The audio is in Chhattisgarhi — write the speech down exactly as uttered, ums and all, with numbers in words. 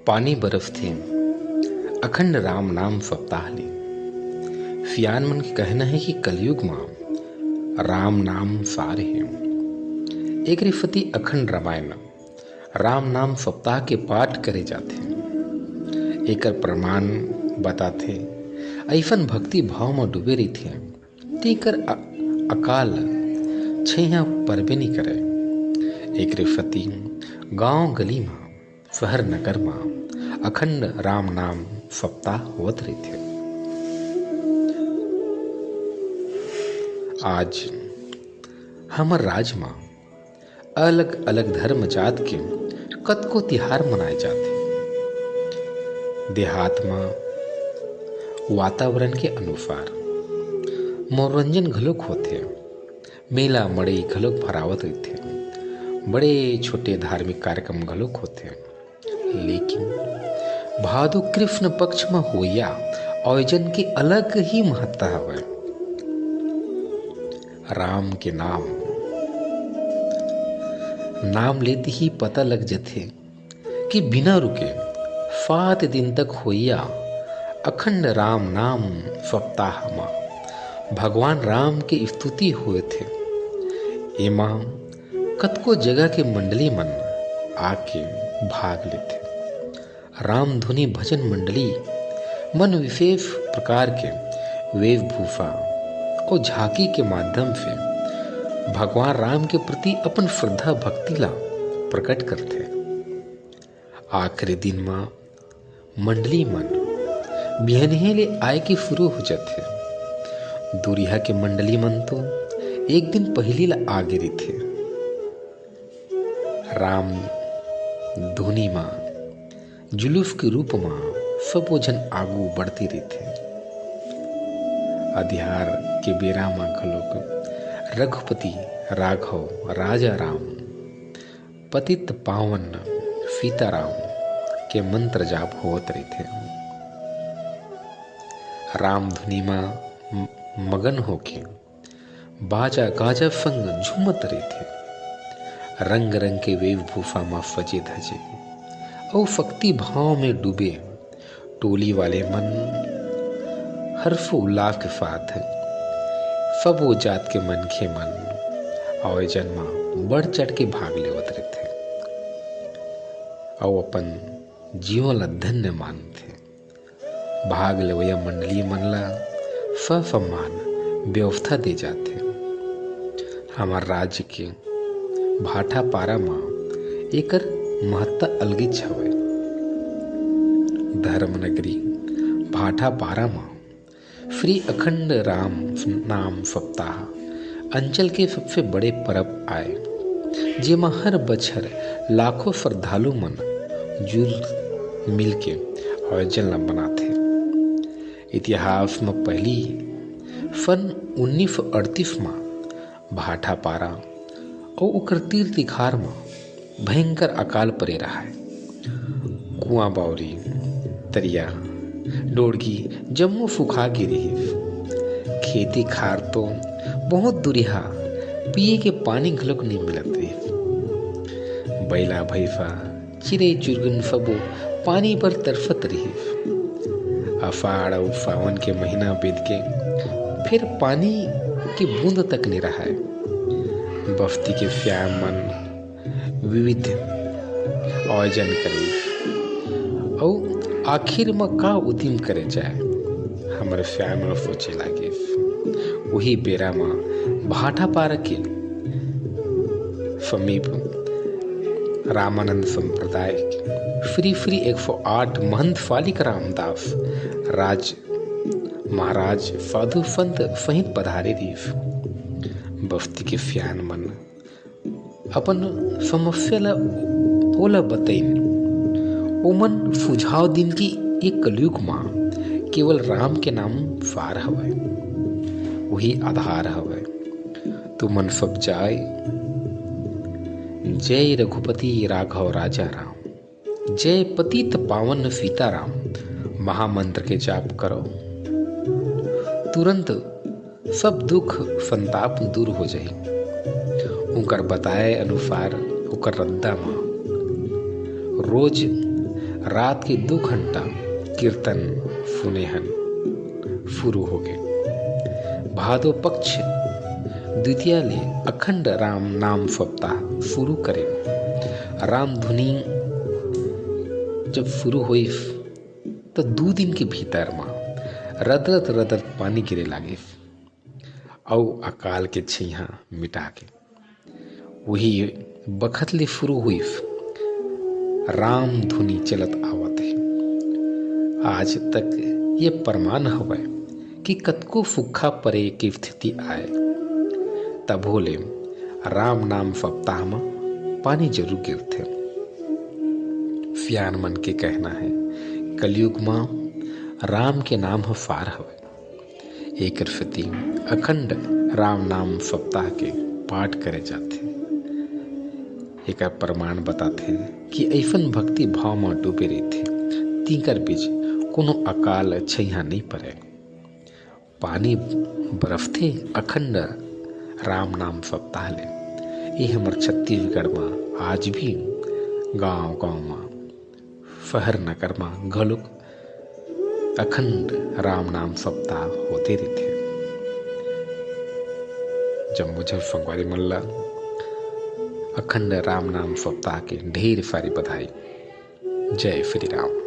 पानी बरसथे अखंड राम नाम सप्ताह ले। सियान मन के कहना हे कि कलयुग म राम नाम सार हे। एकरे सेती अखंड रामायण राम नाम सप्ताह के पाठ करे जाथे। एकर प्रमाण बताथे, अइसन भक्ति भाव म डूबे रहिथे, तेकर अ-, अकाल छइहां परबे नइ करय। एकरे सेती गांव गली म, शहर नगर म अखंड राम नाम सप्ताह होवत रहिथे। आज हमर राज म अलग-अलग धर्म जात के कतको तिहार मनाए जाथे। देहात म वातावरण के अनुसार मनोरंजन घलोक होथे। मेला मड़ई घलोक भरावत रहिथे। बड़े छोटे धार्मिक कार्यक्रम घलोक होथे। लेकिन भादो कृष्ण पक्ष म होइया आयोजन के अलग ही महत्ता हवय। राम के नाम, नाम लेते ही पता लग जथे कि बिना रुके सात दिन तक होइया अखंड राम नाम सप्ताह म भगवान राम के स्तुति होथे। एमा कतको जगह के मंडली मन आके भाग लेथे। रामधुनी भजन मंडली मन विशेष प्रकार के वेशभूषा अउ झांकी के माध्यम से भगवान राम के प्रति अपन श्रद्धा भक्ति ला प्रकट करथे। आखिरी दिन म मंडली मन बिहनिया ले आए के शुरू हो जाथे। दूरिहा के मंडली मन तो एक दिन पहिली ला आगे रहिथे। राम धुनी म जुलूस के रूप म सबो झन आगू बढ़ते रहिथे। अधियार के बेरा म घलोक रघुपति राघव राजा राम पतित पावन सीताराम के मंत्र जाप होवत रहिथे। रामधुनी म मगन होके बाजा गाजा संग झूमत रहिथे। रंग रंग के वेशभूषा म सजे धजे अउ भक्ति भाव में डूबे टोली वाले मन हर्षोल्लास के साथ सबो जात के मनखे मन आयोजन म बढ़ चढ़ के भाग लेवत रहिथे अउ अपन जीवन ला धन्य मानथे। भाग लेवइया मंडली मन ला ससम्मान व्यवस्था दे जाथे। हमर राज्य के भाटापारा म एकर महत्ता अलगेच हवय। धर्म नगरी भाटापारा म श्री अखंड राम नाम सप्ताह अंचल के सबसे बड़े परब आय, जेमा हर बछर लाखों श्रद्धालु मन जुल मिल के आयोजन ला मनाथे। इतिहास म पहिली सन उन्नीस सौ अड़तीस म भाटापारा अउ ओकर तीर तिखार म भयंकर अकाल परे रहय। कुआं बावरी, तरिया, डोड़गी जम्मो सुखा गे रिहिस। खेती खार तो बहुत दुरिहा, पिए के पानी घलोक नइ मिलत रिहिस। बइला भइसा, चिरई चुरगुन सबो पानी बर तरसत रिहिस। अषाढ़ अउ सावन के महीना बीत के फेर पानी के बूंद तक नइ रहय। बस्ती के सियान मन विविध आयोजन करिस अउ आखिर म का उदिम करे जाय, हमर सियान मन सोचे लागिस। उही बेरा म भाटापारा के समीप रामानंद संप्रदाय श्री श्री एक सौ आठ महंत फालिक रामदास राज महाराज साधु संत सहित पधारे रिहिस। बस्ती के सियान मन अपन समस्या ला ओला बतइन। ओमन सुझाव दिन कि ए कलयुग म केवल राम के नाम सार हवय, उही आधार हवय। तुमन सब जाय, जय रघुपति राघव राजा राम, जय पतित पावन सीताराम महामंत्र के जाप करो। तुरंत सब दुख संताप दूर हो जाही। उनकर बताए अनुसार ओकर रद्दा म रोज रात के दू घंटा कीर्तन सुने हन, शुरू होगे। भादो पक्ष द्वितीया ले अखंड राम नाम सप्ताह शुरू करे। राम धुनी जब शुरू होइस, त दू दिन के भीतर म रदरत रदरत पानी गिरे लागिस, अउ अकाल के छइहां मिटा के उही बखत ले शुरू होइस राम धुनी चलत आवत हे। आज तक ये प्रमाण हवय कि कतको सूखा परे के स्थिति आय, तभो ले राम नाम सप्ताह म पानी जरूर गिरथे। सियान मन के कहना हे, कलयुग म राम के नाम ह सार हवय। एकर सेती अखंड राम नाम सप्ताह के पाठ करे जाथे। एकर प्रमाण बताथे कि अइसन भक्ति भाव म डूबे रहिथे, तिंकर बीच कोनो अकाल छइहां नइ परे। पानी बरसथे अखंड राम नाम सप्ताह ले। ये हमर छत्तीसगढ़ म आज भी गांव-गांव म, शहर नगर म घलोक अखंड राम नाम सप्ताह होते रहिथे। जम्मो झन संगवारी मन ला अखंड राम नाम सप्ताह के ढेर सारी बधाई। जय श्री राम।